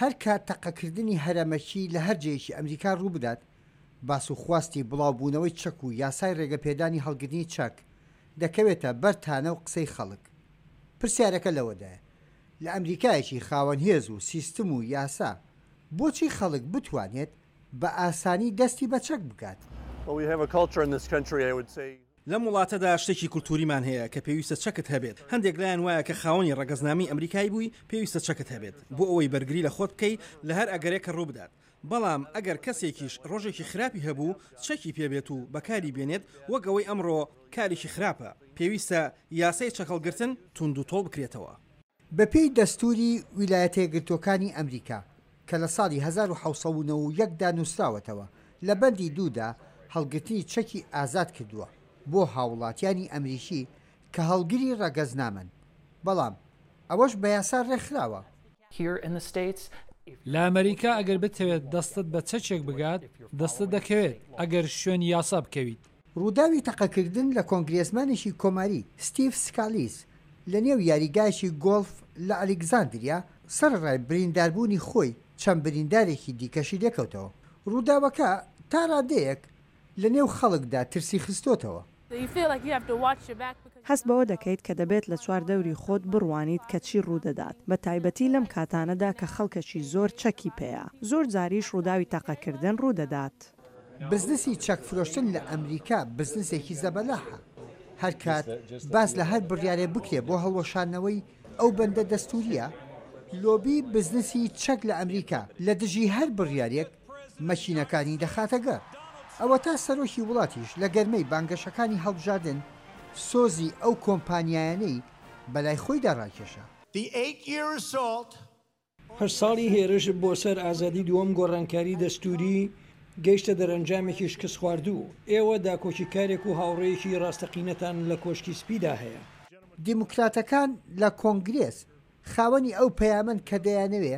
هەر کات تەقەکردنی هەرەمەکی لە هەر جێیەکی ئەمریکا ڕووبدات، باس و خواستی بڵاوبوونەوەی چەک و یاسای ڕێگەپێدانی هەڵگرتنی چەک دەکەوێتە بەر تانە و قسەی خەڵک. پرسیارەکە لەوەدایە، لە ئەمریکایەکی خاوەن هێز و سیستم و یاسا، بۆچی خەڵک بتوانێت بە ئاسانی دەستی بە چەک بگات؟ لەم وڵاتەدا شتێکی کولتووریمان هەیە کە پێویستە چەکت هەبێت، هەندێک لایان وایە کە خاوەنی ڕەگەزنامەی ئەمریکایی بووی پێویستە چەکت هەبێت بۆ ئەوەی بەرگری لە خۆت بکەی لە هەر ئەگەرێک کە ڕووبدات، بەڵام ئەگەر کەسێکیش ڕۆژێکی خراپی هەبوو چەکی پێ بێت و بەکاری بێنێت وەک ئەوەی ئەمڕۆ کارێکی خراپە، پێویستە یاسای چەکهەڵگرتن توندوتۆڵ بکرێتەوە. بەپێی دەستووری ویلایەتەیەکگرتووەکانی ئەمریکا کە لە ساڵی 1791 دا نووسراوەتەوە، لە بەندی دوو دا هەڵگرتنی چەکی ئازاد کردووە بۆ هاووڵاتیانی ئەمریکی کە هەڵگری ڕەگەزنامەن، بەڵام ئەوەش بە یاسا ڕێکخراوە. لە ئەمریکا ئەگەر بتەوێت دەستت بە چەکێک بگات، دەستت دەکەوێت ئەگەر شوێن یاسا بکەویت. ڕووداوی تەقەکردن لە کۆنگرێسمانێکی کۆماری، ستیڤ سکالیس، لە نێو یاریگایەکی گۆڵف لە ئەلیگزاندریا، سەرەڕای برینداربوونی خۆی، چەند بریندارێکی دیکەشی لێکەوتەوە. ڕووداوەکە تا ڕادەیەک لە نێو خەڵکدا ترسی خستۆتەوە. هەست بەوە دەکەیت کە دەبێت لە چواردەوری خۆت بڕوانیت کە چی ڕوودەدات، بە تایبەتی لەم کاتانەدا کە خەڵکەکی زۆر چەکی پێیە. زۆر جاریش ڕووداوی تەقەکردن ڕوودەدات. بزنسی چەک فرۆشتن لە ئەمریکا بزنسێکی زەبەلاحە، هەر کات باس لە هەر بڕیارێ بکرێ بۆ هەڵوەشاندنەوەی ئەو بەندە دەستوریە، لۆبی بزنسی چەک لە ئەمریکا لە دژی هەر بڕیارێک مەکینەکانی دەخاتە گەڕ. ئەوەتا سەرۆکی وڵاتیش لە گەرمەی بانگەشەکانی هەڵبژاردن سۆزی ئەو کۆمپانیایانەی بەلای خۆیدا ڕاکێشا. هەشت ساڵی هێرش بۆ سەر ئازادی دووەم گۆڕانکاری دەستووری گەیشتە دەرەنجامێکی شکستخواردوو. ئێوە داکۆکیکارێک و هاوڕێیەکی ڕاستەقینەتان لە کۆشکی سپیدا هەیە. دیموکراتەکان لە کۆنگرێس خاوەنی ئەو پەیامەن کە دەیانەوێ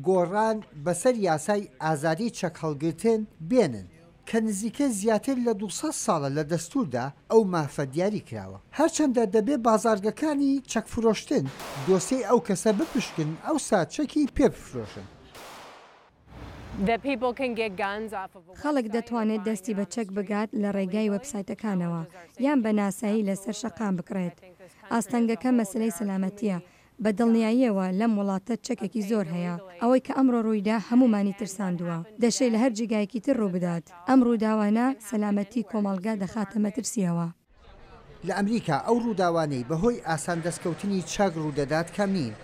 گۆڕان بەسەر یاسای ئازادی چەکهەڵگرتن بێنن کە نزیکەی زیاتر لە 200 ساڵە لە دەستووردا ئەو مافە دیاری کراوە. هەرچەندە دەبێ بازاڕگەکانی چەکفرۆشتن دۆسیەی ئەو کەسە بپشکنن ئەوسا چەکی پێ بفرۆشن. خەڵک دەتوانێت دەستی بە چەک بگات لە ڕێگای وێبسایتەکانەوە یان بە ناسایی لەسەر شەقام بکڕێت. ئاستەنگەکە مەسەلەی سەلامەتییە. بە دڵنیاییەوە لەم وڵاتە چەکێکی زۆر هەیە. ئەوەی کە ئەمڕۆ ڕوویدا هەموومانی ترساندووە. دەشێ لە هەر جێگایەکی تر ڕووبدات. ئەم ڕووداوانە سەلامەتی کۆمەڵگا دەخاتە مەترسییەوە. لە ئەمریکا ئەو ڕووداوانەی بەهۆی ئاسان دەستکەوتنی چەک ڕوودەدات کەم نین،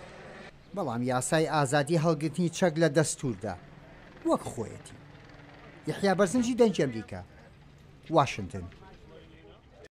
بەڵام یاسای ئازادی هەڵگرتنی چەک لە دەستووردا وەک خۆیەتی. یەحیا بەرزنجی دەنگی ئەمریکا، واشنتن.